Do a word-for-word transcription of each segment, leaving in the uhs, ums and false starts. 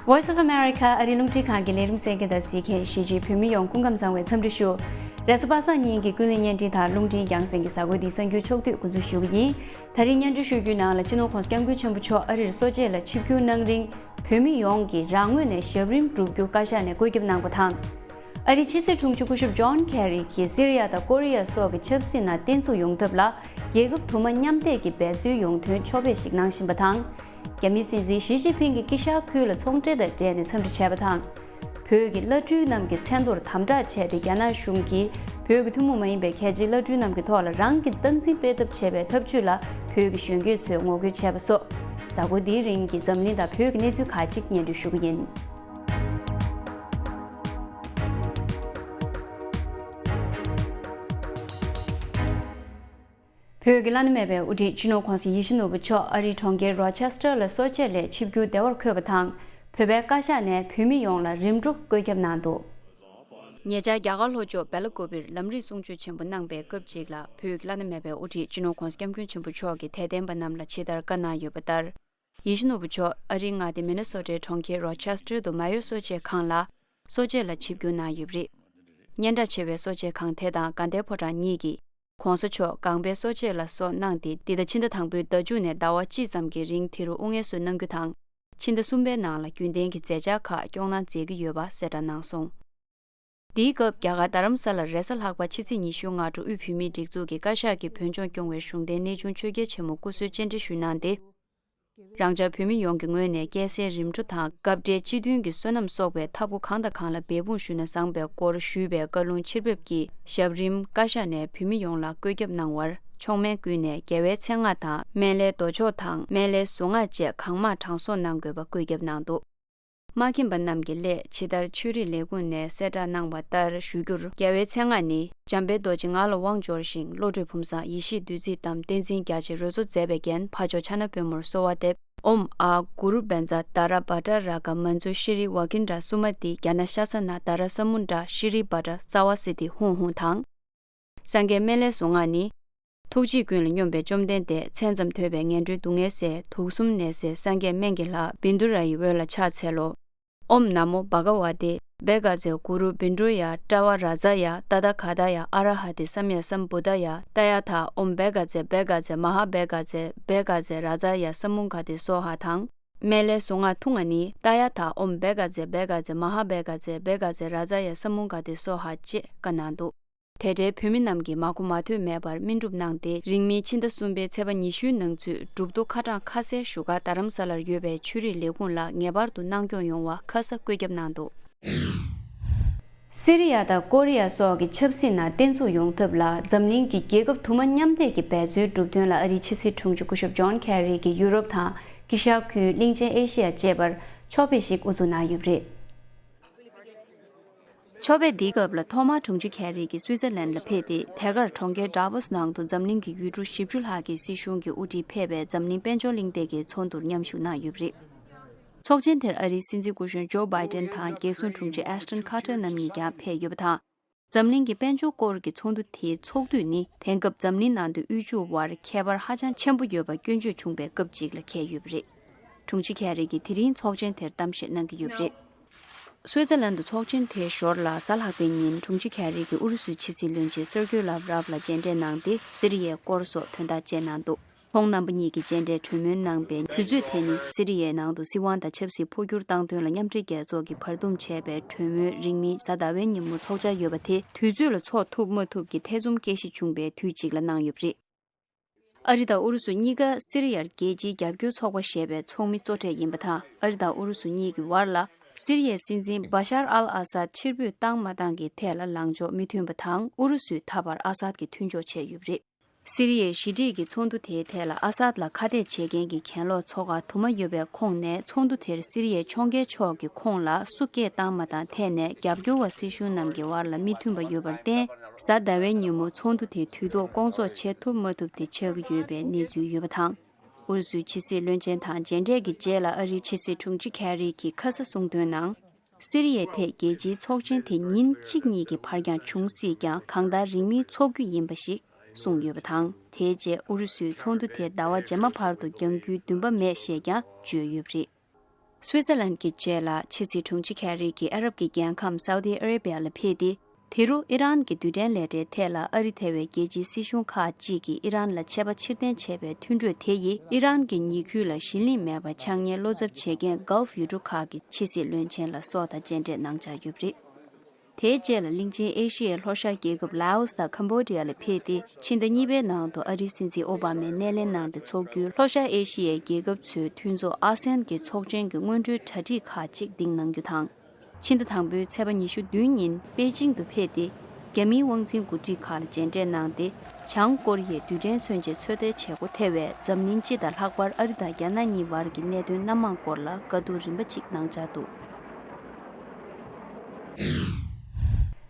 Voice of America ཨ་རིའི་རླུང་འཕྲིན་ཁང་གི་ལས་རིམ་གསན་མཁན་དང་གཟིགས་མཁན་གཞིས་བྱེས་བོད་མི་ཡོངས་སྐུ་ཁམས་བཟང་བའི་འཚམས་འདྲི་ཞུ། རེས་གཟའ་པ་སངས་ཉིན་གྱི་ཀུན་གླེང་བརྙན་འཕྲིན་དང་རླུང་འཕྲིན་རྒྱང་སྲིང་གི་གཟའ་འཁོར་འདིའི་གསར་འགྱུར་ཕྱོགས་བསྡུས་འགོ་འཛུགས་ཞུ་གི་ཡིན། ད་རིང་སྙན་སྒྲོན་ཞུ་རྒྱུའི་ནང་ལ་སྤྱི་ནོར་༸གོང་ས་༸སྐྱབས་མགོན་ཆེན་པོ་མཆོག་ཨ་རིར་གསོ་དཔྱད་ལ་ཆིབས་བསྒྱུར་གནང་རིང་། བོད་མི་ཡོངས་ཀྱིས་རང་ངོས་ནས་ཞབས་རིམ་བསྒྲུབ་རྒྱུ་བཀའ་ཤག་ནས་བཀོད་ཁྱབ་གནང་པ་དང་། ཨ་རིའི་ཕྱི་སྲིད་དྲུང་ཆེ་སྐུ་ཞབས་ཇོན་ཁེ་རི་གྱིས་སི་རི་ཡ་དང་ཀོ་རི་ཡ་སོགས་ཀྱི་ཆབ་སྲིད་ནང་བརྟན་ཚུགས་ཡོང་ཐབས་ལ་རྒྱལ་ཁབ་དུ་མ་མཉམ་འདེགས་ཀྱི་འབད་རྩོལ་ཡོང་དོན་ཕྱོགས་ཕེབས་ཤིག་གནང་བཞིན་པ་དང་། རྒྱ་མིའི་སྲིད་འཛིན་ཞི་ཅིན་ཕིང་གིས་ཀི་ཤག་ཁུལ་ལ་ཚོང་འབྲེལ་དང་འབྲེལ་ནས་འཚམས་འདྲི་བྱས་པ་དང་། བོད་ཀྱི་བླ་སྤྲུལ་རྣམས་ཀྱི་མཚན་ཐོར་དམ་དྲག་བྱས་ཏེ། རྒྱ་ནག་གཞུང་གིས་བོད་ཀྱི་ཐུན་མོང་མ་ཡིན་པའི་གལ་ཆེའི་བླ་སྤྲུལ་རྣམས་ཀྱི་ཐོག་ལ་རང་གི་སྟངས་འཛིན་སྤེལ་ཐབས་བྱས་པའི་ཐབས་ཇུས་ལ་བོད་ཀྱི་གཞོན་སྐྱེས་ཚོས་ངོ་རྒོལ་བྱས་པ་སོགས། གཟའ་འཁོར་འདིའི་རིང་གི་འཛམ་གླིང་དང་བོད་ཀྱི་གནས་ཚུལ་ཁག་ཅིག་སྙན་སྒྲོན་ཞུ་གི་ཡིན། བོད་ཀྱི་བླ་ན་མེད་པའི་དབུ་ཁྲིད་སྤྱི་ནོར་༸གོང་ས་ཡིད་བཞིན་ནོར་བུ་མཆོག་ཨ་རིའི་གྲོང་ཁྱེར་རོ་ཆེ་སི་ཊར་ལ་གསོ་དཔྱད་སླད་ཆིབས་བསྒྱུར་བདེ་བར་འཁོད་པ་དང་། བོད་པའི་བཀའ་ཤག་ནས་བོད་མི་ཡོངས་ལ་རིམ་གྲོ་བཀོད་ཁྱབ་གནང་འདུག་ཉེ་ཆར་རྒྱ་གར་ལྷོ་ཕྱོགས་སྦེལ་ཀོབ་པིར་ལམ་རིམ་གསུང་ཆོས་ཆེན་པོ་གནང་པའི་སྐབས་ཅིག་ལ། བོད་ཀྱི་བླ་ན་མེད་པའི་དབུ་ཁྲིད་སྤྱི་ནོར་༸གོང་ས་༸སྐྱབས་མགོན་ཆེན་པོ་མཆོག་གིས་དད་ལྡན་པ་རྣམས་ལ་ཇི་ལྟར་བཀའ་གནང་ཡོད་པ་ལྟར། ཡིད་བཞིན་ནོར་བུ་མཆོག་ཨ་རིའི་མངའ་སྡེ་མི་ནི་སོ་ཊའི་གྲོང་ཁྱེར་རོ་ཆེ་སི་ཊར་དུ་མ་ཡོ་གསོ་དཔྱད་ཁང་ལ་གསོ་དཔྱད་ལ་ཆིབས་བསྒྱུར་གནང་ཡོད་པ་རེད། སྙན་གྲགས་ཆེ་བའི་གསོ་དཔྱད་ཁང་དེ་དང་དགའ་ལྡན་ཕོ་བྲང་གཉིས་ཀྱིས་༸གོང་ས་མཆོག་ལྒང་པའི་གསོ་དཔྱད་ལ་སོགས་གནང་སྟེ། འདི་ཟླ་ཕྱི་ཟླ་དང་པོའི་ཟླ་མཇུག་ནས་ཟླ་བ་གཅིག་ཙམ་གྱི་རིང་དེ་རུ་དབུ་ངལ་གསོ་གནང་རྒྱུ་དང་། ཕྱི་ཟླ་གསུམ་པའི་ནང་ལ་རྒྱུན་ལྡན་གྱི་མཛད་འཆར་ཁག་སྐྱོང་གནང་མཛད་ཀྱི་ཡོད་པ་གསལ་བསྒྲགས་གནང་སོང་། འདིའི་སྐབས་རྒྱ་གར་རྡ་རམ་ས་ལར་རེས་གཟའ་ལྷག་པ་ཕྱི་ཚེས་ཉི་ཤུའི་སྔ་དྲོ་དབུས་བོད་མིའི་སྒྲིག་འཛུགས་ཀྱི་བཀའ་ཤག་གི་བོད་ལྗོངས་སྐྱོང་བའི་གཞུང་འབྲེལ་གནས་ཆུང་ཆོས་རྒྱལ་ཆེན་མོ་སྐུ་གསོལ་སྤྱན་འདྲེན་ཞུས་གནང་སྟེ། རང་ཅག་བོད་མི་ཡོངས་ཀྱི་ངོས་ནས་སྐྱེད་སྲིང་རིམ་གྲོ་དང་སྐབས་འབྲེལ་སྤྱི་མཐུན་གྱི་བསོད་ནམས་གསོག་པའི་ཐབས་བཀོད་གང་དང་གང་ལ་འབད་འབུངས་ཞུས་ན་བཟང་པའི་སྐོར་ཞུས་པའི་བཀའ་ལུང་ཕྱིར་ཕེབས་ཀྱིས་ཞབས་རིམ་བཀའ་ཤག་ནས་བོད་མི་ཡོངས་ལ་བཀོད་ཁྱབ་གནང་བར། མཆོག་དམན་ཀུན་ནས་རྒྱལ་བའི་མཚན་སྔགས་དང་སྨན་བླའི་མདོ་ཆོག་དང་སྨན་བླའི་གཟུངས་སྔགས་བཅས་གང་མང་དྲང་གསོག་གནང་དགོས་པ་བཀོད་ཁྱབ་གནང་འདུག་མ་མཁྱེན་པ་རྣམས་ཀྱི་སླད་ཇི་ལྟར་ཆོས་རིག་ལས་ཁུངས་ནས་གསལ་བསྒྲགས་གནང་བ་ལྟར་ཞུ་རྒྱུར། རྒྱལ་བའི་མཚན་སྔགས་ནི། འཇམ་དཔལ་རྡོ་རྗེ་ངག་ལ་དབང་འབྱོར་ཞིང་། བློ་གྲོས་བུམ་བཟང་ཡེ་ཤེས་བདུད་རྩི་དམ། བསྟན་འཛིན་རྒྱ་ཆེ་རོལ་མཚོ་མཛད་པའི་རྒྱན། འཕགས་མཆོག་ཕྱག་ན་པདྨོར་གསོལ་བ་འདེབས། ཨོཾ་ཨཱཿ་གུ་རུ་བཛྲ་དྷ་ར་བྷ་དྲ་རཀྵ་མཉྫུ་ཤྲཱི་ཝཱ་གིཎྜ་སུ་མ་ཏི་ཛྙཱ་ན་ཤཱ་ས་ན་དྷ་ར་ས་མུ་ཌ་ཤྲཱི་བྷ་དྲ་ཙ་བ་སིདྡྷི་ཧཱུྃ་ཧཱུྃ་དང་། སངས་རྒྱས་སྨན་བླའི་གཟུངས་སྔགས་ནི། ཐུགས་རྗེས་ཀུན་ལ་སྙོམས་པའི་བཅོམ་ལྡན་འདས། མཚན་ཙམ་ཐོས་པས་ངན་འགྲོའི་སྡུག་བསྔལ་སེལ། དུག་གསུམ་ནད་སེལ་སངས་རྒྱས་སྨན་གྱི་ལྷ། བཻ་ཌཱུརྱ་ཡི་འོད་ལ་ཕྱག་འཚལ་ལོ། ཨོཾ་ན་མོ་བྷ་ག་ཝ་ཏེ་བྷཻ་ཥ་ཛྱེ་གུ་རུ་བཻ་ཌཱུརྱ་ཏྲ་ཝ་རཱ་ཛཱ་ཡ་ཏ་ཐཱ་ག་ཏཱ་ཡ་ཨ་ར་ཧ་ཏེ་སམྱཀ་སམ་བུདྡྷཱ་ཡ་ཏདྱ་ཐཱ། ཨོཾ་བྷཻ་ཥ་ཛྱེ་བྷཻ་ཥ་ཛྱེ་མ་ཧཱ་བྷཻ་ཥ་ཛྱེ་བྷཻ་ཥ་ཛྱེ་རཱ་ཛཱ་ཡ་ས་མུདྒ་ཏེ་སྭཱ་ཧཱ་དང་། སྨན་བླའི་གཟུངས་སྔགས་ཐུང་ངུ་ནི། ཏདྱ་ཐཱ། ཨོཾ་བྷཻ་ཥ་ཛྱེ་བྷཻ་ཥ་ཛྱེ་མ་ཧཱ་བྷཻ་ཥ་ཛྱེ་བྷཻ་ཥ་ཛྱེ་རཱ་ཛཱ་ཡ་ས་མུདྒ་ཏེ་སྭཱ་ཧཱ་ཅེས་བཀའ་གནང་འདུག་དེ་འབྲེལ་བོད་མི་རྣམས་ཀྱིས་མ་གོ་མ་ཐོས་མེད་པར་སྨིན་སྒྲུབ་གནང་སྟེ། རིང་མིན་ཕྱི་ཟླ་གསུམ་པའི་ཚེས་པ་ཉི་ཤུའི་ནང་ཚུད་སྒྲུབ་ཐོ་ཁ་གྲངས་ཁ་གསལ་བཞུགས་སྒར་རྡ་རམ་ས་ལར་ཡོད་པའི་ཆོས་རིག་ལས་ཁུངས་ལ་ངེས་པར་དུ་གནང་སྐྱོང་ཡོང་བ་ཁ་ས་བཀོད་ཁྱབ་གནང་འདུག་སི་རི་ཡ་དང་ཀོ་རི་ཡ་སོགས་ཀྱི་ཆབ་སྲིད་ནང་བརྟན་ཚུགས་ཡོང་ཐབས་ལ་འཛམ་གླིང་གི་རྒྱལ་ཁབ་དུ་མ་མཉམ་འདེགས་ཀྱི་འབད་རྩོལ་སྒྲུབ་དོན་ལ་ཨ་རིའི་ཕྱི་སྲིད་དྲུང་ཆེ་སྐུ་ཞབས་ཇོན་ཁེ་རི་གིས་ཡུ་རོབ་དང་ཀི་ཤ་ཁུལ། གླིང་ཆེན་ཨེ་ཤི་ཡ་བཅས་པར་ཕྱོགས་ཕེབས་ཤིག་དབུ་འཛུགས་གནང་ཡོད་པ་རེད། ཕྱོགས་ཕེབས་འདིའི་སྐབས་ལ་ཐོག་མར་དྲུང་ཆེ་ཁེ་རི་གིས་སུའི་ཙེར་ལན་ལ་ཕེབས་ཏེ། དེ་གར་གྲོང་ཁྱེར་ཌ་ཝོ་སི་ནང་དུ་འཛམ་གླིང་གི་ཡུལ་གྲུ་བཞི་བཅུ་ལྷག་གི་སྲིད་གཞུང་གི་དབུ་ཁྲིད་ཕེབས་པའི་འཛམ་གླིང་དཔལ་འབྱོར་གླེང་སྟེགས་ཀྱི་ཚོགས་འདུར་མཉམ་ཞུགས་གནང་ཡོད་པ་རེད། ཚོགས་ཆེན་དེར་ཨ་རིའི་སྲིད་འཛིན་སྐུ་གཞོན་ཇོ་བྷའི་ཏན་དང་རྒྱལ་སྲུང་དྲུང་ཆེ་ཨེ་ཤ་ཏོན་ཁ་ཏར་རྣམ་གཉིས་ཀྱང་ཕེབས་ཡོད་པ་དང་། འཛམ་གླིང་གི་དཔལ་འབྱོར་སྐོར་གྱི་ཚོགས་འདུ་དེའི་ཚོགས་དུས་ནི། དེང་སྐབས་འཛམ་གླིང་ནང་དུ་དབུལ་ཕྱུག་དབར་ཁྱད་པར་ཧ་ཅང་ཆེན་པོ་ཡོད་པ་སྐྱོན་བརྗོད་བྱུང་བའི་སྐབས་ཅིག་ལ་འཁེལ་ཡོད་པ་རེད། དྲུང་ཆེ་ཁེ་རི་གིས་དེ་རིང་ཚོགས་ཆེན་དེར་གཏམ་བཤད་གནང་གི་ཡོད་པ་རེད། སུའེ་ཙེར་ལན་དུ་ཚོགས་ཆེན་དེའི་ཞོར་ལ་གཟའ་ལྷག་པའི་ཉིན་དྲུང་ཆེ་ཁེ་རི་གིས་ཨུ་རུ་སུའི་ཕྱི་སྲིད་བློན་ཆེན་སེར་གྱི་ལབ་རོབ་ལ་མཇལ་འཕྲད་གནང་སྟེ། སི་རི་ཡའི་སྐོར་སོགས་དོན་དག་བཅས་གནང་འདུག་ཁོང་རྣམ་པ་གཉིས་ཀྱིས་མཇལ་འཕྲད་གྲོས་མོལ་གནང་པའི་དུས་ཚོད་དེ་ནི། སི་རི་ཡའི་ནང་དུ་སྲིད་དབང་དང་ཆབ་སྲིད་འཕོ་འགྱུར་བཏང་དོན་ལ་མཉམ་འབྲེལ་རྒྱལ་ཚོགས་ཀྱིས་བར་འདུམ་བྱས་པའི་གྲོས་མོལ་རིང་མིན་གཟའ་ཟླ་བའི་ཉིན་མོ་འཚོགས་འཆར་ཡོད་པ་དེ། དུས་ཚོད་ལ་འཚོགས་ཐུབ་མ་ཐུབ་ཀྱི་ཐེ་ཚོམ་སྐྱེ་གཞི་བྱུང་བའི་དུས་གཅིག་ལ་གནང་ཡོད་པ་རེད། ཨ་རི་དང་ཨུ་རུ་སུ་གཉིས་ཀ་སི་རི་ཡར་རྒྱལ་སྤྱིའི་རྒྱབ་སྐྱོར་ཚོགས་པ་ཞེས་པའི་ཚོགས་མི་གཙོ་གྲས་ཡིན་པ་དང་། ཨ་རི་དང་ཨུ་རུ་སུ་གཉིས་ཀྱི་བར་ལ་སི་རི་ཡའི་སྲིད་འཛིན་བྷ་ཤར་ཨལ་ཨ་སཱད་ཕྱིར་འབུད་བཏང་མ་བཏང་གི་ཐད་ལ་ལངས་ཕྱོགས་མི་མཐུན་པ་དང་། ཨུ་རུ་སུས་ད་བར་ཨ་སཱད་ཀྱི་མཐུན་ཕྱོགས་བྱས་ཡོད་པ་རེད། སི་རི་ཡའི་ཞི་འགྲིག་གི་ཚོགས་འདུ་དེའི་ཐད་ལ་ཨ་སཱད་ལ་ཁ་གཏད་བྱེད་མཁན་གྱི་གྱེན་ལོག་ཚོགས་ཁག་དུ་མ་ཡོད་པའི་ཁོངས་ནས། ཚོགས་འདུ་དེར་སི་རི་ཡའི་ཕྱོགས་འགལ་ཕྱོགས་ཀྱི་ཁོངས་ལ་སུ་སྐད་བཏང་མ་བཏང་ཐད་ནས་རྒྱབ་སྐྱོར་བ་སྲིད་གཞུང་རྣམས་ཀྱི་བར་ལ་མི་མཐུན་པ་ཡོད་པར་བརྟེན། གཟའ་ཟླ་བའི་ཉིན་མོ་ཚོགས་འདུ་དེ་དུས་ཐོག་སྐོང་ཚོགས་བྱེད་ཐུབ་མ་ཐུབ་དེ་ཆགས་ཀྱི་ཡོད་པའི་གནས་ཚུལ་ཡོད་པ་དང་། ཨུ་རུ་སུའི་ཕྱི་སྲིད་བློན་ཆེན་དང་མཇལ་འཕྲད་ཀྱི་རྗེས་ལ་ཨ་རིའི་ཕྱི་སྲིད་དྲུང་ཆེ་ཁེ་རི་གིས་ཁ་ས་གསུངས་དོན་ནང་། སི་རི་ཡའི་ཐད་རྒྱལ་སྤྱིའི་ཚོགས་ཆེན་དེ་ཉིན་གཅིག་གཉིས་ཀྱི་བར་ཀྱང་འབྱུང་སྲིད་ཀྱང་། གང་ལྟར་རིང་མིན་འཚོགས་རྒྱུ་ཡིན་པ་ཞིག་གསུངས་ཡོད་པ་དང་། དེའི་རྗེས་ཨུ་རུ་སུས་ཚོགས་འདུ་དེ་ཟླ་བ་རྗེས་མ་བར་དུ་འགྱངས་རྒྱུའི་འདུན་པ་མེད་ཞེས་ཀྱང་བརྗོད་ཡོད་པ་རེད། སུའི་ཙར་ལན་གྱི་རྗེས་ལ་ཕྱི་སྲིད་དྲུང་ཆེ་ཁེ་རི་གིས་ཨ་རབ་ཀྱི་རྒྱལ་ཁམས་སའུ་ཏི་ཨ་རེ་བྷི་ཡ་ལ་ཕེབས་ཏེ། དེ་རུ་ཨི་རན་གྱི་རྡུལ་ཕྲན་ལས་གྲྭའི་ཐད་ལ་ཨ་རི་ཐེ་བའི་རྒྱལ་སྤྱིའི་སྲིད་གཞུང་ཁག་ཅིག་གིས་ཨི་རན་ལ་ཆད་པ་ཕྱིར་འཐེན་བྱས་པའི་མཐུན་གྲོས་དེ་ཡིས་ཨི་རན་གྱི་ཉེ་ཁུལ་ལ་གཞི་གླིང་མེད་པར་ཆགས་ཉེན་བློ་འཚབ་བྱེད་མཁན་གྷལ་ཕུ་ཡུལ་གྲུ་ཁག་གི་ཕྱི་སྲིད་བློན་ཆེན་ལ་སོགས་དང་མཇལ་འཕྲད་གནང་འཆར་ཡོད་པ་རེད། དེའི་རྗེས་ལ་གླིང་ཆེན་ཨེ་ཤི་ཡའི་ལྷོ་ཤར་རྒྱལ་ཁབ་ལའོ་སི་དང་ཁམ་བྷོ་ཌི་ཡ་ལ་ཕེབས་ཏེ། ཕྱི་ཟླ་གཉིས་པའི་ནང་དུ་ཨ་རིའི་སྲིད་འཛིན་ཨོ་བྷ་མས་སྣེ་ལེན་གནང་སྟེ་འཚོགས་རྒྱུའི་ལྷོ་ཤར་ཨེ་ཤི་ཡའི་རྒྱལ་ཁབ་ཚོའི་མཐུན་ཚོགས་ཨ་སེ་ཨན་གྱི་ཚོགས་ཆེན་གྱི་སྔོན་འགྲོའི་གྲ་སྒྲིག་ཁག་ཅིག་འདིང་གནང་རྒྱུ་དང་། ཕྱི་ཟླ་དང་པོའི་ཚེས་པ་ཉི་ཤུ་བདུན་ཉིན་པེ་ཅིང་དུ་ཕེབས་ཏེ། རྒྱ་མིའི་དབང་འཛིན་འགོ་ཁྲིད་ཁག་ལ་མཇལ་འཕྲད་གནང་སྟེ། བྱང་ཀོ་རི་ཡའི་རྡུལ་ཕྲན་མཚོན་ཆའི་ཚོད་ལྟའི་བྱེད་སྒོ་ཐེ་བའི་འཛམ་གླིང་སྤྱི་དང་ལྷག་པར་ཨ་རི་དང་རྒྱ་ནག་གཉིས་བར་གྱི་གནད་དོན་སྣ་མང་སྐོར་ལ་བཀའ་བསྡུར་རིམ་པ་གཅིག་གནང་འཆར་འདུག་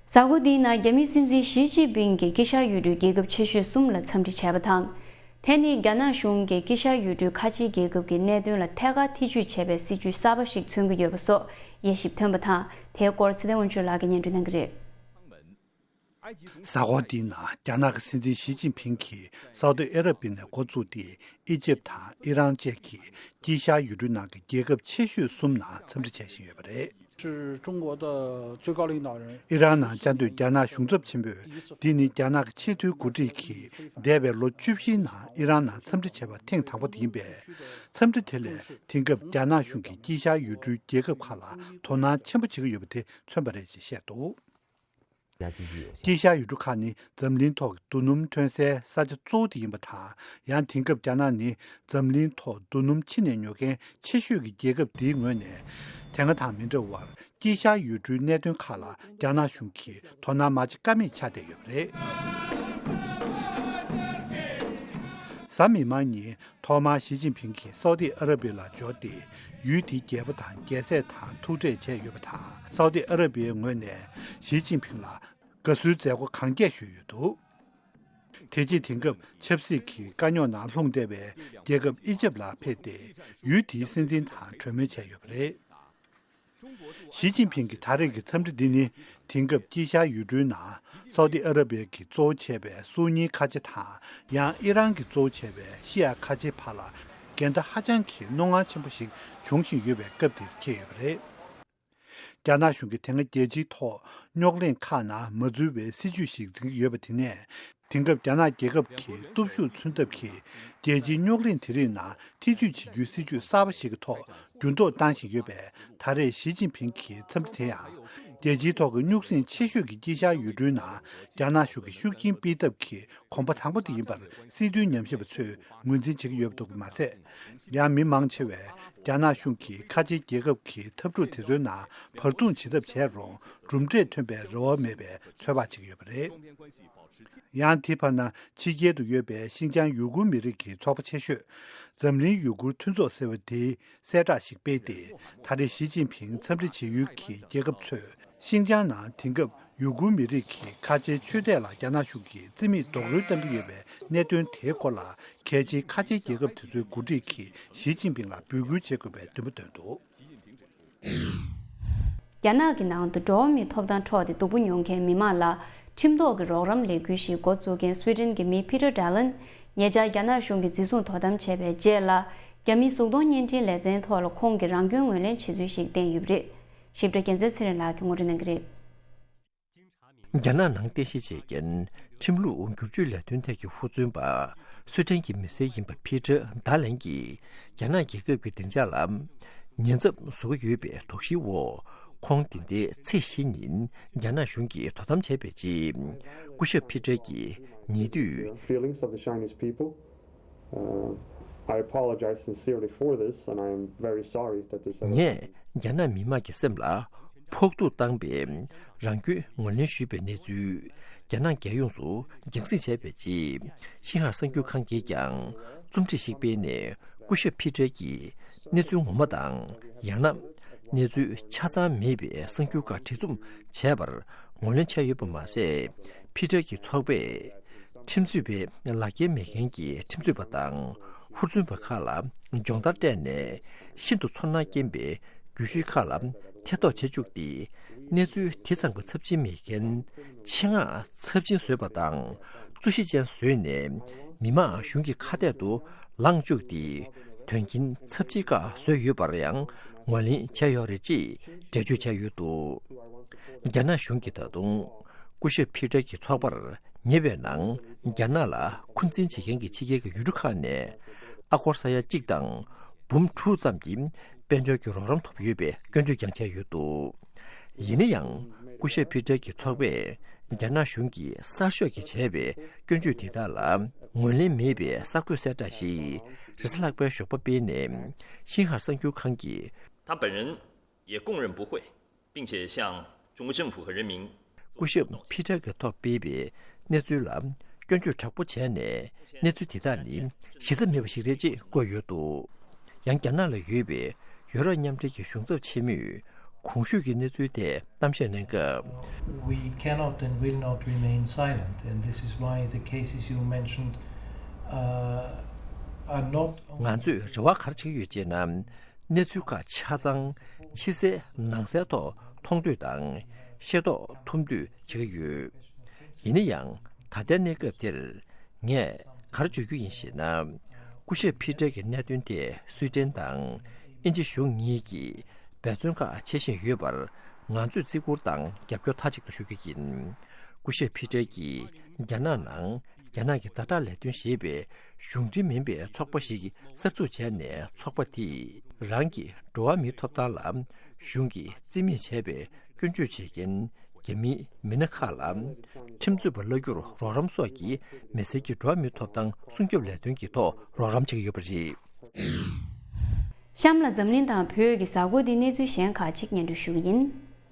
གཟའ་འཁོར་འདིའི་ནང་རྒྱ་མིའི་སྲིད་འཛིན་ཞི་ཅིན་ཕིང་གིས་དཀྱིལ་ཤར་ཡུལ་གྲུའི་རྒྱལ་ཁབ་ཆེ་ཤོས་གསུམ་ལ་འཚམས་འདྲི་བྱས་པ་དང་། དེ་ནི་རྒྱ་ནག་གཞུང་གིས་དཀྱིལ་ཤར་ཡུལ་གྲུའི་ཁ་ཆེའི་རྒྱལ་ཁབ་ཀྱི་གནད་དོན་ལ་ཐད་ཀར་ཐེ་ཇུས་བྱས་པའི་སྲིད་ཇུས་གསར་པ་ཞིག་མཚོན་གྱི་ཡོད་པ་སོགས་དབྱེ་ཞིབ་ཐོན་པ་དང་། དེའི་སྐོར་ཚེ་བརྟན་དབང་ཕྱུག་ལགས་ཀྱིས་སྙན་སྒྲོན་གནང་གི་རེད། གཟའ་འཁོར་འདིའི་ནང་རྒྱ་ནག་གི་སྲིད་འཛིན་ཞི་ཅིན་ཕིང་གིས་སའུ་ཏི་ཨ་རབ་པའི་ནས་འགོ་བཙུགས་ཏེ། ཨི་ཇིབ་དང་ཨི་རན་བཅས་ཀྱི་དཀྱིལ་ཤར་ཡུལ་གྲུའི་ནང་གི་རྒྱལ་ཁབ་ཆེ་ཤོས་གསུམ་ནང་འཚམས་འདྲི་བྱེད་བཞིན་ཡོད་པ་རེད། 是中国的最高领导人。 ཨི་རན་ནང་བཅའ་སྡོད་རྒྱ་ནག་གཞུང་ཚབ་ཆེན་པོས། འདི་ནི་རྒྱ་ནག་གི་ཆེས་མཐོའི་འགོ་ཁྲིད་ཀྱིས་འདས་པའི་ལོ་བཅུ་བཞིའི་ནང་ཨི་རན་ནང་འཚམས་འདྲི་བྱས་པ་ཐེངས་དང་པོ་དེ་ཡིན་པས། འཚམས་འདྲི་དེ་ལས་དེང་སྐབས་རྒྱ་ནག་གཞུང་གིས་དཀྱིལ་ཤར་ཡུལ་གྲུའི་རྒྱལ་ཁབ་ཁག་ལ་དོ་སྣང་ཆེན་པོ་བྱེད་ཀྱི་ཡོད་པ་དེ་མཚོན་པ་རེད་ཅེས་བཤད་འདུག་དཀྱིལ་ཤར་ཡུལ་གྲུ་ཁག་ནི་འཛམ་གླིང་ཐོག་གི་རྡོ་སྣུམ་ཐོན་སའི་ས་ཆ་གཙོ་བོ་དེ་ཡིན་པ་དང་། ཡང་དེང་སྐབས་རྒྱ་ནག་ནི་འཛམ་གླིང་ཐོག་རྡོ་སྣུམ་ཕྱི་ནས་ཉོ་མཁན་ཆེ་ཤོས་ཀྱི་རྒྱལ་ཁབ་དེའི་ངོས་ནས། དེ་སྔ་དང་མི་འདྲ་བར་དཀྱིལ་ཤར་ཡུལ་གྲུའི་གནད་དོན་ཁག་ལ་རྒྱ་ནག་གཞུང་གིས་དོ་སྣང་མ་བྱེད་ཀ་མེད་ཆགས་བསྡད་ཡོད་པ་རེད། གཟའ་མིག་དམར་ཉིན། ཐོག་མར་ཞི་ཅིན་ཕིང་གིས་སའུ་ཏི་ཨ་ར་བྷི་ལ་འབྱོར་ཏེ། ཡུལ་དེའི་རྒྱལ་པོ་དང་རྒྱལ་སྲས་དང་ཐུག་འཕྲད་བྱས་ཡོད་པ་དང་། སའུ་ཏི་ཨ་ར་བྷིའི་ངོས་ནས་ཞི་ཅིན་ཕིང་ལ་དགའ་བསུའི་མཛད་སྒོ་གང་རྒྱས་ཞུས་ཡོད་འདུག་དེ་རྗེས་དེང་སྐབས་ཆབ་སྲིད་ཀྱི་དཀའ་རྙོག་ནང་ལྷུང་བསྡད་པའི་རྒྱལ་ཁབ་ཨི་ཇིབ་ལ་ཕེབས་ཏེ། ཡུལ་དེའི་སྲིད་འཛིན་དང་གྲོས་མོལ་བྱས་ཡོད་པ་རེད། ཞི་ཅིན་ཕིང་གི་ད་རེས་ཀྱི་འཚམས་འདྲི་འདི་ནི། དེང་སྐབས་དཀྱིལ་ཤར་ཡུལ་གྲུའི་ནང་སའུ་ཏི་ཨ་ར་བྷི་གིས་གཙོ་བོ་བྱས་པའི་སུ་ནིའི་ཁ་ཆེ་དང་། ཡང་ཨི་རན་གྱིས་གཙོ་བོ་བྱས་པའི་ཤི་ཡ་ཁ་ཆེའི་བར་ལ་འགལ་ཟླ་ཧ་ཅང་གི་རྣོ་ངར་ཆེན་པོ་ཞིག་འབྱུང་བཞིན་ཡོད་པའི་སྐབས་འདིར་འཁེལ་ཡོད་པ་རེད། རྒྱ་ནག་གཞུང་གིས་དེ་སྔ་རྒྱལ་སྤྱིའི་ཐོག་རྙོག་གླེང་ཁག་ནང་མ་འཛུལ་བའི་སྲིད་ཇུས་ཤིག་འཛིན་གྱི་ཡོད་པ་དེ་ནས། དེང་སྐབས་རྒྱ་ནག་རྒྱལ་ཁབ་ཀྱི་སྟོབས་ཤུགས་མཚོན་ཐབས་ཀྱིས་རྒྱལ་སྤྱིའི་རྙོག་གླེང་དེ་རིགས་ནང་ཐེ་ཇུས་བྱེད་རྒྱུའི་སྲིད་ཇུས་གསར་པ་ཞིག་གི་ཐོག་འགྱུར་ལྡོག་བཏང་བཞིན་ཡོད་པས། ད་རེས་ཞི་ཅིན་ཕིང་གི་འཚམས་འདྲི་དེ་ཡང་རྒྱལ་སྤྱིའི་ཐོག་གི་རྙོག་ཟིང་ཆེ་ཤོས་ཀྱི་དཀྱིལ་ཤར་ཡུལ་གྲུའི་ནང་རྒྱ་ནག་གཞུང་གིས་ཤུགས་རྐྱེན་སྤེལ་ཐབས་ཀྱི་གོམ་པ་དང་པོ་དེ་ཡིན་པར་སྲིད་དོན་ཉམས་ཞིབ་པ་ཚོས་ངོས་འཛིན་བྱེད་ཀྱི་ཡོད་པ་འདུག་པ་མ་ཟད། ཡང་མི་མང་ཆེ་བས་རྒྱ་ནག་གཞུང་གིས་ཁ་ཆེའི་རྒྱལ་ཁབ་ཀྱི་འཐབ་འཁྲུག་དེ་ཚོའི་ནང་བར་འདུམ་བྱེད་ཐབས་བྱས་རུང་གྲུབ་འབྲས་ཐོན་པའི་རེ་བ་མེད་པའི་ཚོད་དཔག་བྱེད་ཀྱི་ཡོད་པ་རེད། ཡང་དེ་བར་ན་ཕྱི་རྒྱལ་དུ་ཡོད་པའི་ཤིན་ཅང་ཡུ་གུར་མི་རིགས་ཀྱི་ཚོགས་པ་ཆེ་ཤོས་འཛམ་གླིང་ཡུ་གུར་མཐུན་ཚོགས་ཟེར་བ་དེས་གསལ་བསྒྲགས་ཤིག་སྤེལ་ཏེ། ད་རེས་ཞི་ཅིན་ཕིང་འཚམས་འདྲི་བྱེད་ཡུལ་གྱི་རྒྱལ་ཁབ་ཚོས་ཤིན་ཅང་ནང་དེང་སྐབས་ཡུ་གུར་མི་རིགས་ཀྱི་ཁ་ཆེའི་ཆོས་དད་ལ་རྒྱ་ནག་གཞུང་གིས་རྩིས་མེད་རྡོག་རོལ་བཏང་གི་ཡོད་པའི་གནད་དོན་དེའི་སྐོར་ལ། གལ་ཆེའི་ཁ་ཆེའི་རྒྱལ་ཁབ་དེ་ཚོའི་འགོ་ཁྲིད་ཀྱིས་ཞི་ཅིན་ཕིང་ལ་འབོད་སྐུལ་བྱེད་དགོས་པའི་འདུན་པ་བཏོན་འདུག་རྒྱ་ནག་གི་ནང་དུ་འགྲོ་བ་མིའི་ཐོབ་ཐང་འཕྲོག་སྟེ་སྡུག་པོ་མྱོང་མཁན་མི་མང་ལ་ཁྲིམས་ཐོག་གི་རོགས་རམ་ལས་འགུལ་ཞིག་འགོ་བཙུགས་མཁན་སུའི་ཌེན་གྱི་མི་ཕི་ཏྲ་ཌ་ལན། ཉེ་ཆར་རྒྱ་ནག་གཞུང་གིས་འཛིན་བཟུང་དོ་དམ་བྱས་པའི་རྗེས་ལ། རྒྱ་མིའི་གཟུགས་མཐོང་བརྙན་འཕྲིན་ལེ་ཚན་ཐོག་ལ་ཁོང་གི་རང་སྐྱོན་ངོས་ལེན་བྱེད་ཚུལ་ཞིག་བསྟན་ཡོད་པ་རེད། ཞིབ་ཕྲ་རྒྱལ་མཚན་ཚེ་རིང་ལགས་ཀྱིས་ངོ་སྤྲོད་གནང་གི་རེད། རྒྱ་ནག་ནང་རྟེན་གཞི་བྱེད་མཁན་ཁྲིམས་ལུགས་བསྒྱུར་བཅོས་ལས་དོན་ཐད་ཀྱི་ཧུར་བརྩོན་པ། སུའེ་ཏེན་གྱི་མི་སེར་ཡིན་པ་ཕི་ཏྲ་ད་ལན་གྱིས་རྒྱ་ནག་རྒྱལ་ཁབ་ཀྱི་བདེ་འཇགས་ལ་ཉེན་ཚབས་བཟོ་གི་ཡོད་པའི་དོགས་གཞིའི་འོག་ཁོང་འདི་ཟླའི་ཚེས་བཞི་ཉིན་རྒྱ་ནག་གཞུང་གིས་དོ་དམ་བྱས་པའི་རྗེས། སྐུ་ཞབས་ཕི་ཏྲ་གྱིས་ཉེ་དུས། Feelings of the Chinese people. Uh, I apologize sincerely for this, and I am very sorry that this has ངས་རྒྱ་ནག་མི་དམངས་ཀྱི་སེམས་ལ་ཕོག་ཐུག་བཏང་པའི་རང་སྐྱོན་ངོས་ལེན་ཞུས་པའི་གནས་ཚུལ་རྒྱ་ནག་རྒྱལ་ཡོངས་སུ་རྒྱང་སྲིང་བྱས་པའི་རྗེས། ཤིན་ཧྭ་གསར་འགྱུར་ཁང་གིས་ཀྱང་རྩོམ་སྒྲིག་ཞིག་སྤེལ་ནས། སྐུ་ཞབས་ཕི་ཏྲ་གྱིས་གནས་ཚུལ་ངོ་མ་དང་། ཡང་ན་གནས་ཚུལ་ཆ་ཚང་མེད་པའི་གསར་འགྱུར་ཁག་བྲིས་རྩོམ་བྱས་པར་ངོས་ལེན་བྱས་ཡོད་པ་མ་ཟད། ཕི་ཏྲ་གྱི་ཚོགས་པས་ཁྲིམས་རྩོད་པའི་ལག་འཁྱེར་མེད་མཁན་གྱི་ཁྲིམས་རྩོད་པ་དང་ཧུར་བརྩོན་པ་ཁག་ལ་སྦྱོང་བརྡར་སྤྲད་ནས། ཤིན་ཏུ་ཚོར་སྣང་སྐྱེན་པའི་རྒྱུ་ཤུལ་ཁག་ལ་ཐེ་གཏོགས་བྱེད་བཅུག་སྟེ། གནས་ཚུལ་དེ་ཚང་གི་ཚབས་ཆེན་མེད་མཁན་ཆེད་མངགས་ཚབས་ཆེན་བཟོས་པ་དང་། རྩོད་གཞི་ཅན་བཟོས་ནས་མི་དམངས་གཞུང་གི་ཁ་གཏད་དུ་ལངས་བཅུག་སྟེ། དོན་རྐྱེན་ཚབས་ཆེ་ཁག་བཟོས་ཡོད་པར་ཡང་ ངོས་ལེན་བྱས་ཡོད་རེད་ཅེས་འགྲེལ་བརྗོད་བྱས་ཡོད་འདུག་རྒྱ་ནག་གཞུང་གིས་ད་དུང་སྐུ་ཞབས་ཕི་ཏྲ་གི་ཚོགས་པར་ཉེ་བའི་ནང་རྒྱ་ནག་ལ་འཁོན་འཛིན་བྱེད་མཁན་གྱི་ཕྱི་རྒྱལ་གྱི་ཡུལ་གྲུ་ཁག་ནས་ཨ་སྒོར་ས་ཡ་གཅིག་དང་འབུམ་དྲུག་ཙམ་གྱི་དཔལ་འབྱོར་གྱི་རོགས་རམ་ཐོབ་ཡོད་པའི་སྐྱོན་བརྗོད་ཀྱང་བྱས་ཡོད་འདུག་ཡིན་ན་ཡང་སྐུ་ཞབས་ཕི་ཏྲ་གི་ཚོགས་པས་རྒྱ་ནག་གཞུང་གིས་གསར་ཤོག་གིས་བྱས་པའི་སྐྱོན་བརྗོད་དེ་དག་ལ་ངོས་ལེན་མེད་པའི་གསར་འགོད་གསལ་བསྒྲགས་ཤིག་རེས་གཟའ་ལྷག་པའི་ཞོགས་པ་སྤེལ་ནས་ཤིན་ཧྭ་གསར་འགྱུར་ཁང་གིས། 他本人也供认不讳，并且向中国政府和人民 སྐུ་ཞབས་ཕི་ཏྲ་གི་ཐོག་སྤེལ་བའི་གནས་ཚུལ་ལ་སྐྱོན་བརྗོད་དྲག་པོ་བྱས་ནས་གནས་ཚུལ་དེ་དག་ནི་གཞི་རྩ་མེད་པ་ཞིག་རེད་ཅེས་བཀོད་ཡོད་འདུག་ཡང་རྒྱ་ནག་ལ་ཡོད་པའི་ཡོ་རོབ་མཉམ་འབྲེལ་གྱི་གཞུང་ཚབ་ཆེན་མོས་གོང་ཞུས་ཀྱི་གནས་ཚུལ་ཐད་གཏམ་བཤད་གནང་སྐབས། We cannot and will not remain silent, and this is why the cases you mentioned, uh, are not only ང་ཚོས་རེ་བ་ག་རེ་བྱེད་ཀྱི་ཡོད་ཅེ་ན། གནས་ཚུལ་ཁག་ཆ་ཚང་ཕྱི་གསལ་ནང་གསལ་ཐོག་མཐོང་འདོད་དང་ཤེས་རྟོགས་ཐུབ་འདོད་བྱེད་ཀྱི་ཡོད། ཡིན་ན་ཡང་ད་ལྟའི་གནས་སྐབས་འདིར་ངས་ག་རེ་བརྗོད་རྒྱུ་ཡིན་ཞེ་ན། སྐུ་ཞབས་ཕི་ཏྲ་གི་གནད་དོན་དེ་སུའེ་ཏེན་དང་དབྱིན་ཇི་གཞུང་གཉིས་ཀྱིས་འབད་བརྩོན་ཁག་བྱེད་བཞིན་ཡོད་པར་ང་ཚོས་བརྩི་བཀུར་དང་རྒྱབ་སྐྱོར་མཐའ་གཅིག་ཏུ་ཞུ་རྒྱུ་ཡིན། སྐུ་ཞབས་ཕི་ཏྲ་གིས་རྒྱ་ནག་ནང་རྒྱ་ནག་གི་ཛ་དྲག་ལས་དོན་ཞེས་པའི་གཞུང་འབྲེལ་མིན་པའི་ཚོགས་པ་ཞིག་གསར་འཛུགས་བྱས་ནས་ཚོགས་པ་དེས་རང་གི་འགྲོ་བ་མིའི་ཐོབ་ཐང་ལ་གཞུང་གིས་བརྩི་མེད་བྱས་པའི་སྐྱོན་བརྗོད་བྱེད་མཁན་རྒྱ་མིའི་མི་སྣ་ཁག་ལ་ཁྲིམས་རྩོད་པ་གླ་རྒྱུར་རོགས་རམ་སོགས་ཀྱི་མི་སེར་གྱི་འགྲོ་བ་མིའི་ཐོབ་ཐང་སྲུང་སྐྱོབ་ལས་དོན་གྱི་ཐོག་རོགས་རམ་བྱེད་ཀྱི་ཡོད་པ་རེད། གཤམ་ལ་འཛམ་གླིང་དང་བོད་ཀྱི་གཟའ་འཁོར་འདིའི་གནས་ཚུལ་གཞན་ཁག་ཅིག་སྙན་སྒྲོན་ཞུ་གི་ཡིན།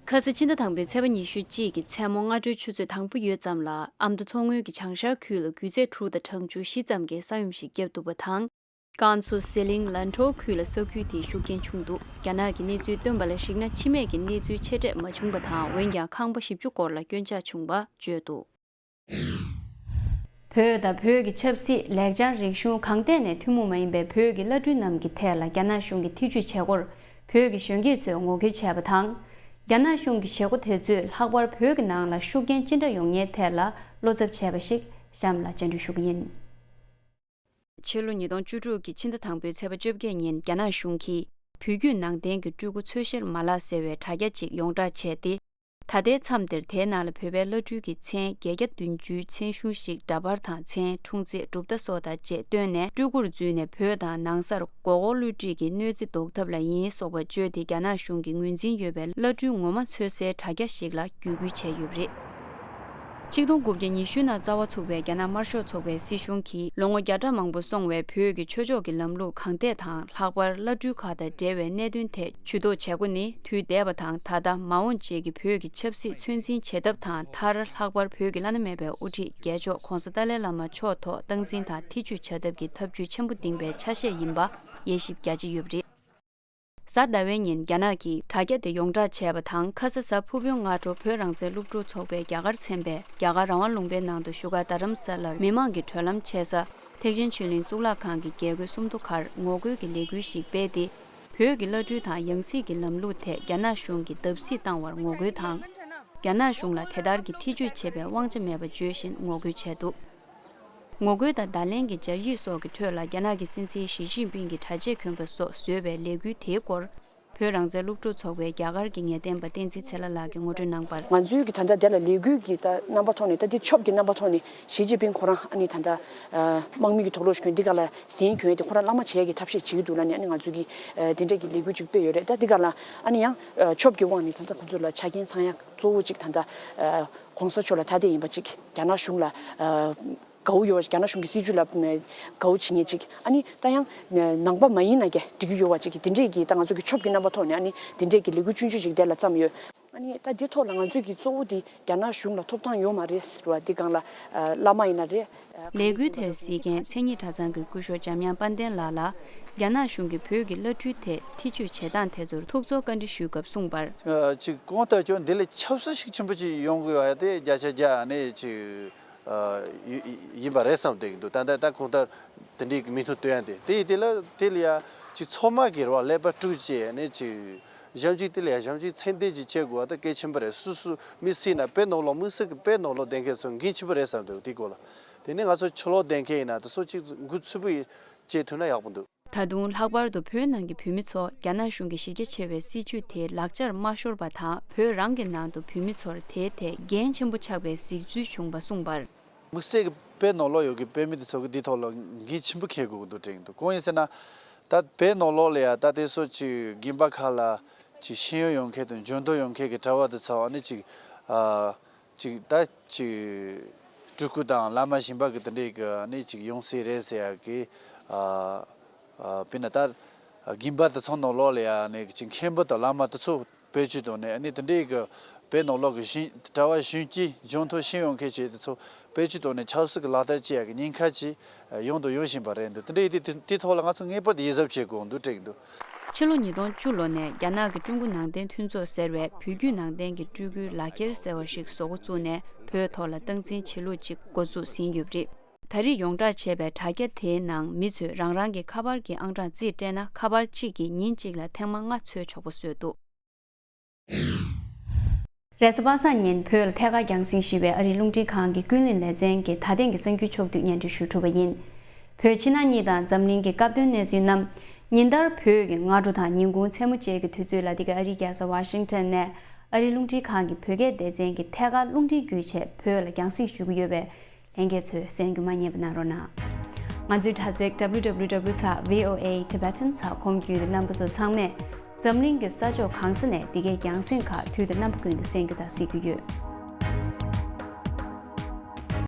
ཁ་ས་ཕྱི་ཟླ་དང་པོའི་ཚེས་པ་ཉི་ཤུ་གཅིག་གི་མཚན་མོ་སྔ་དྲོའི་ཆུ་ཚོད་དང་པོ་ཡོལ་ཙམ་ལ་ཨ་མདོ་མཚོ་སྔོན་གྱི་བྱང་ཤར་ཁུལ་ལ་རྒྱུས་ཚད་དྲུག་དང་གྲངས་ཆུང་བཞི་ཙམ་གྱི་ས་ཡོམ་ཞིག་བརྒྱབ་འདུག་པ་དང་། ཀན་སུའུ་ཟི་ལིང་ལན་ཀྲོའུ་ཁུལ་ལ་ས་ཁུལ་དེའི་ཤུགས་རྐྱེན་བྱུང་འདུག་རྒྱ་ནག་གི་གནས་ཚུལ་བཏོན་པ་ལ་གཞིགས་ན་ཕྱི་མེད་ཀྱི་གནས་ཚུལ་ཆེ་གྲས་མ་བྱུང་པ་དང་། འོན་ཀྱང་ཁང་པ་བཞི་བཅུ་སྐོར་ལ་སྐྱོན་ཆག་བྱུང་བ་བརྗོད་འདུག་བོད་དང་བོད་ཀྱི་ཆབ་སྲིད། ལེགས་བྱང་རིག་གཞུང་གང་ཐད་ནས་ཐུན་མོང་མ་ཡིན་པའི་བོད་ཀྱི་བླ་སྤྲུལ་རྣམས་ཀྱི་ཐད་ལ་རྒྱ་ནག་གཞུང་གི་ཐེ་ཇུས་བྱེད་སྒོར་བོད་ཀྱི་གཞོན་སྐྱེས་ཚོས་ངོ་རྒོལ་བྱས་པ་དང་། རྒྱ་ནག་གཞུང་གི་བྱེད་སྒོ་དེ་ཚོས་ལྷག་པར་བོད་ཀྱི་ནང་ལ་ཤུགས་རྐྱེན་ཅི་འདྲ་ཡོང་མཁན་ཐད་ལ་བློ་འཚབ་བྱས་པ་ཞིག་གཤམ་ལ་སྙན་སྒྲོན་ཞུ་གི་ཡིན། ཕྱི་ལོ་ཉིས་སྟོང་བཅུ་དྲུག་གི་ཕྱི་ཟླ་དང་པོའི་ཚེས་པ་བཅོ་བརྒྱད་ཉིན་རྒྱ་ནག་གཞུང་གིས་བོད་བརྒྱུད་ནང་བསྟན་གྱི་སྤྲུལ་སྐུ་འཚོལ་བཤེར་མ་ལག་ཟེར་བའི་དྲ་རྒྱ་ཅིག་ཡོངས་བསྒྲགས་བྱས་ཏེ། ད་ལྟའི་མཚམས་འདིར་དེའི་ནང་ལ་བོད་པའི་བླ་སྤྲུལ་གྱི་མཚན་བརྒྱད་བརྒྱ་བདུན་ཅུའི་མཚན་གཞུང་ཞིག་འདྲ་པར་དང་མཚན་འཁྲུངས་ཚེས་གྲུབ་མཐའ་སོགས་དང་བཅས་བཏོན་ནས་སྤྲུལ་སྐུར་འཛུལ་ནས་བོད་དང་ནང་སར་མགོ་སྐོར་བསླུ་བྲིད་ཀྱིས་གནོད་འཚེ་ཟློག་ཐབས་ལ་ཡིན་སོགས་པ་བརྗོད་དེ་རྒྱ་ནག་གཞུང་གིས་ངོས་འཛིན་ཡོད་པའི་བླ་སྤྲུལ་ངོ་མ་འཚོལ་སའི་དྲ་རྒྱ་ཞིག་ལ་བརྒྱུད་སྐུལ་བྱས་ཡོད་པ་རེད། ཆིག་སྟོང་དགུ་བརྒྱ་ཉི་ཤུ་ནང་རྩ་བ་ཚུགས་པའི་རྒྱ་ནག་དམར་ཤོག་ཚོགས་པའི་སྲིད་གཞུང་གིས་ལོ་ངོ་བརྒྱ་ཕྲག་མང་པོ་སོང་བའི་བོད་ཀྱི་ཆོས་ཕྱོགས་ཀྱི་ལམ་ལུགས་གང་ཐད་དང་། ལྷག་པར་བླ་སྤྲུལ་ཁག་དང་འབྲེལ་བའི་གནད་དོན་ཐད་ཇུས་གཏོགས་བྱེད་སྒོ་ནི་དུས་འདས་པ་དང་། ད་ལྟ་མ་འོངས་རྗེས་ཀྱི་བོད་ཀྱི་ཆབ་སྲིད་ཚོད་འཛིན་བྱེད་ཐབས་དང་། མཐར་ལྷག་པར་བོད་ཀྱི་བླ་ན་མེད་པའི་དབུ་ཁྲིད་རྒྱལ་མཆོག་༧གོང་ས་ཏཱ་ལའི་བླ་མ་མཆོག་ཐོག་སྟངས་འཛིན་དང་ཐེ་ཇུས་བྱ་ཐབས་ཀྱི་ཐབས་ཇུས་ཆེན་པོ་འདིང་བའི་ཆ་ཤས་ཡིན་པ་དབྱེ་ཞིབ་རྒྱ་ཆེ་ཡོད་པ་རེད། གཟའ་ཟླ་བའི་ཉིན་རྒྱ་ནག་གིས་དྲ་རྒྱ་དེ་ཡོངས་བསྒྲགས་བྱས་པ་དང་། ཁ་ས་གཟའ་ཕུར་བུའི་སྔ་དྲོ་བོད་རང་བཙན་སློབ་ཕྲུག་ཚོགས་པའི་རྒྱ་གར་ཚན་པས་རྒྱ་གར་རང་དབང་ལུང་པའི་ནང་དུ་བཞུགས་སྒར་རྡ་རམ་ས་ལར་མི་མང་གི་གྲོལ་ལམ་ཕྱེ་ས་ཐེག་ཆེན་ཆོས་གླིང་གཙུག་ལག་ཁང་གི་རྒྱལ་སྒོའི་སུམ་མདོ་ཁར་ངོ་རྒོལ་གྱི་ལས་འགུལ་ཞིག་སྤེལ་ཏེ། བོད་ཀྱི་བླ་སྤྲུལ་དང་ཡང་སྲིད་ཀྱི་ལམ་ལུགས་ཐད་རྒྱ་ནག་གཞུང་གིས་བརྡབ་གསིག་བཏང་བར་ངོ་རྒོལ་དང་། རྒྱ་ནག་གཞུང་ལ་དེ་ལྟར་གྱི་ཐེ་ཇུས་བྱེད་པའི་དབང་ཆ་མེད་པ་བརྗོད་བཞིན་ངོ་རྒོལ་བྱས་འདུག་ངོ་རྒོལ་དང་བརྡ་ལན་གྱི་སྦྱར་ཡིག་སོགས་ཀྱི་ཁྲོད་ལ། རྒྱ་ནག་གི་སྲིད་འཛིན་ཞི་ཅིན་ཕིང་གི་གྲྭ་ཆས་གྱོན་པ་སོགས་བཟོས་པའི་ལས་འགུལ་དེའི་སྐོར། བོད་རང་བཙན་སློབ་ཕྲུག་ཚོགས་པའི་རྒྱ་གར་གྱི་ངེས་བསྟན་པ་བསྟན་འཛིན་ཚེ་ལྷ་ལགས་ཀྱིས་ངོ་སྤྲོད་གནང་བར། ང་ཚོའི་གི་ད་ལྟ་དེ་ལ་ལས་འགུལ་གྱི་ད་རྣམ་པ་ཐོག་ནས། ད་འདི་ཆོབ་ཀྱི་རྣམ་པ་ཐོག་ནས་ཞི་ཅིན་ཕིང་ཁོ་རང་ཨ་ནི་ད་ལྟ་དམག་མི་གི་དུག་སློག་ཞིག་གྱོན། འདི་ག་ལ་ཟིན་གྱོན་ཏེ་ཁོ་རང་བླ་མ་བྱེད་ཡ་གི་ཐབས་ཤེས་བྱེད་ཀྱི་འདུག་ལབ་ནས་ཨ་ནི་ང་ཚོའི་གི་དེ་འདྲས་ཀྱི་ལས་འགུལ་ཅིག་སྤེལ་ཡོད་རེད། ད་འདི་ག་ལ་ཨ་ནི་ཡང་ཆོབ་ཀྱི་དབང་ནས་ད་ལྟ་ཁོ་ཚོ་ལ་ཆ་རྐྱེན་ཚང་ཡ་གཙོ་བོ་ཅིག་ད་ལྟ་གོང་ས་མཆོག་ལ་ཐ་དད་ཡིན་པ་ཅིག་རྒྱ་ནག་གཞུང་ལ་དགའ་བོ་ཡོད་པ། རྒྱ་ནག་གཞུང་གི་སྲིད་ཇུས་ལ་དགའ་བོ་བྱེད་མཁན་ཅིག་ཨ་ནི་ད་ཡང་ནང་པ་མ་ཡིན་ན་ཀྱང་འགྲིག་གི་ཡོད་པ་ཅིག་གི་དེ་འདྲས་ཀྱི་ད་ང་ཚོ་གི་ཆོབ་ཀྱི་རྣམ་པ་ཐོག་ནས་ཨ་ནི་དེ་འདྲས་ཀྱི་ལས་འགུལ་ཆུང་ཆུང་ཅིག་དེ་ལ་བརྩམས་ཡོད། ཨ་ནི་ད་འདི་ཐོག་ལ་ང་ཚོས་ཀྱི་གཙོ་བོ་དེ་རྒྱ་ནག་གཞུང་ལ་ཐོབ་ཐང་ཡོད་མ་རེད་ཟེར་བ་འདི་སྒང་ལ་བླ་མ་ཡིན་ན་རེད། ལས་འགུལ་དེར་གཟིགས་མཁན་མཚན་ཉིད་གྲྭ་ཚང་གི་སྐུ་ཞབས་འཇམ་དབྱངས་དཔལ་ལྡན་ལགས་ལ། རྒྱ་ནག་གཞུང་གིས་བོད་ཀྱི་བླ་སྤྲུལ་ཐད་ཐེ་ཇུས་བྱེད་སྟངས་དེ་ཚོར་ཐུགས་ཚོར་བཀའ་འདྲི་ཞུས་སྐབས་གསུངས་པར། ཅིག་གང་ལྟར་ཀྱང་འདི་ལས་ཆབ་སྲིད་ཤུགས་ཆེན་པོ་ཅིག་ཡོང་དགོས་པ་དེ་བརྒྱ་ཆ་བརྒྱ་ནས་ཅིག་ཡིན་པ་རེད་བསམ་བསྡད་ཀྱི་འདུག་ད་ལྟ་ད་གང་ལྟར་དེ་འདྲའི་མིང་ཐོ་བཏོན་ཡ་དེ་དེ་ཡིན་དེ་ལ་དེ་ལ་ཡ་ཅིག་ཚང་མ་གིས་རེད་བ། ཀླད་པ་དཀྲུགས་བྱས་ནས་ཅིག་གཞན་གཅིག་དེ་ལ་ཡ་གཞན་གཅིག་མཚན་ལྡན་ཅིག་བྱེད་དགོས་པ་ད་གལ་ཆེན་པོ་རེད། སུ་སུ་དམིགས་བསལ་ན་བོད་ནང་ལོགས་དམིགས་བསལ་གྱི་བོད་ནང་ལོགས་བསྡད་མཁན་ཚོ་འགན་ཆེན་པོ་རེད་བསམ་འདུག་དེའི་སྐོར་ལ། དེ་ནས་ང་ཚོ་ཕྱི་ལོགས་བསྡད་མཁན་ཡིན་ན་དེ་ཚོ་ཅིག་འགོ་ཚུད་པོ་ཡིན་བྱེད་ཐུབ་ན་ཡག་པོ་འདུག་ད་དུང་ལྷག་པར་དུ་བོད་ནང་གི་བོད་མི་ཚོ་རྒྱ་ནག་གཞུང་གི་གཞི་རྒྱ་ཆེ་བའི་སྲིད་བྱུས་དེ་ལག་ཆར་མ་ཤོར་བ་དང་། བོད་རང་གི་ནང་དུ་བོད་མི་ཚོར་དེའི་ཐད་འགན་ཆེན་པོ་ཆགས་པའི་གཟིགས་ཚུལ་བྱུང་བ་གསུངས་པར། དམིགས་བསལ་གྱི་བོད་ནང་ལོགས་ཡོད་ཀྱི་བོད་མི་དེ་ཚོ་གི་འདི་ཐོག་ལ་འགན་ཆེན་པོ་འཁྱེར་དགོས་ཀྱི་འདུག་དྲན་གྱི་འདུག་གང་ཡིན་ཟེར་ན། ད་བོད་ནང་ལོགས་ལ་ཡ་ད་དེ་ཚོ་ཅིག་དགོན་པ་ཁག་ལ་ཅིག་ཤེས་ཡོན་ཡོད་མཁན་དང་འཇོན་ཐང་ཡོད་མཁན་གྱི་གྲྭ་བ་དེ་ཚོ་ཨ་ནི་ཅིག་ཨ། ཅིག་ད་ཅིག་སྤྲུལ་སྐུ་དང་བླ་མ་གཞན་པ་གི་དེ་འདྲའི་གི་ཨ་ནི་ཅིག་ཡོང་སྲིད་རེད་ཟེར་ཡ་གི་ཨ་ཨ་དཔེར་ན་ད་དགོན་པ་དེ་ཚོ་ནང་ལོགས་ལ་ཡ་ཨ་ནི་ཅིག་མཁན་པོ་དང་བླ་མ་དེ་ཚོ་བེད་སྤྱོད་བཏང་ནས་ཨ་ནི་དེ་འདྲའི་གི་བོད་ནང་ལོགས་ཀྱི་གཞོན་གྲྭ་བ་གཞོན་སྐྱེས་འཇོན་ཐང་ཤེས་ཡོན་མཁན་ཅིག་དེ་ཚོ་བེད་སྤྱོད་བཏང་ནས་ཆབ་སྲིད་ཀྱི་ལག་བསྟར་བྱེད་ཡ་གི་ཉེན་ཁ་ཅིག་ཡོང་དང་ཡོང་བཞིན་པ་རེད་འདུག་དེ་འདྲ་ཡིན་དུས་དེ་དེ་ཐོག་ལ་ང་ཚོ་ངེས་པར་དུ་ཡིད་གཟབ་བྱེད་དགོས་འདུག་དྲན་གྱི་འདུག་ཕྱི་ལོ་ཉིས་སྟོང་བཅུ་ལོ་ནས་རྒྱ་ནག་གི་ཀྲུང་གོ་ནང་བསྟན་མཐུན་ཚོགས་ཟེར་བས་བོད་བརྒྱུད་ནང་བསྟན་གྱི་སྤྲུལ་སྐུའི་ལག་འཁྱེར་ཟེར་བ་ཞིག་བཟོ་འགོ་བཙུགས་ནས་བོད་ཐོག་ལ་སྟངས་འཛིན་བྱེད་ལུགས་ཅིག་འགོ་འཛུགས་ཟིན་ཡོད་པ་རེད། ད་རེས་ཡོངས་བསྒྲགས་བྱས་པའི་དྲ་རྒྱ་དེའི་ནང་མི་ཚོས་རང་རང་གི་ཁ་པར་གྱི་ཨང་གྲངས་རྩིས་སྤྲད་ན་ཁ་པར་གཅིག་གིས་ཉིན་གཅིག་ལ་ཐེངས་མ་ལྔ་འཚོལ་ཆོག་པ་བཟོས་འདུག་རེས་གཟའ་པ་སངས་ཉིན་བོད་ལ་ཐད་ཀར་རྒྱང་སྲིང་ཞུས་པའི་ཨ་རིའི་རླུང་འཕྲིན་ཁང་གི་ཀུན་གླེང་ལེ་ཚན་གྱི་ད་ཐེངས་ཀྱི་གསར་འགྱུར་ཕྱོགས་བསྡུས་སྙན་སྒྲོན་ཞུ་གྲུབ་པ་ཡིན། བོད་ཕྱི་ནང་གཉིས་དང་འཛམ་གླིང་གི་སྐབས་དོན་གནས་ཚུལ་རྣམས་ཉིན་ལྟར་བོད་ཀྱི་སྔ་དྲོ་དང་ཉིན་གུང་མཚན་མོ་བཅས་ཀྱི་དུས་ཚོད་ལ་འདི་ག་ཨ་རིའི་རྒྱལ་ས་ཝ་ཤིང་ཊོན་ནས་ཨ་རིའི་རླུང་འཕྲིན་ཁང་གི་བོད་སྐད་སྡེ་ཚན་གྱིས་ཐད་ཀར་རླུང་འཕྲིན་བརྒྱུད་བྱས་བོད་ལ་རྒྱང་སྲིང་ཞུ་གི་ཡོད་པས། ལྷན་རྒྱས་ཚོས་གསན་རྒྱུ་མ་བསྙེལ་བ་གནང་རོགས་གནང་། ང་ཚོའི་དྲ་ཚིགས་W W W dot V O A Tibetan dot com བརྒྱུད་དེ་རྣམ་པ་ཚོ་ཚང་མས་འཛམ་གླིང་གི་ས་ཕྱོགས་གང་ས་ནས་འདི་གའི་རྒྱང་སྲིང་ཁག་དུས་དང་རྣམ་པ་ཀུན་ཏུ་གསན་རྒྱུ་དང་གཟིགས་རྒྱུ་ཡོད།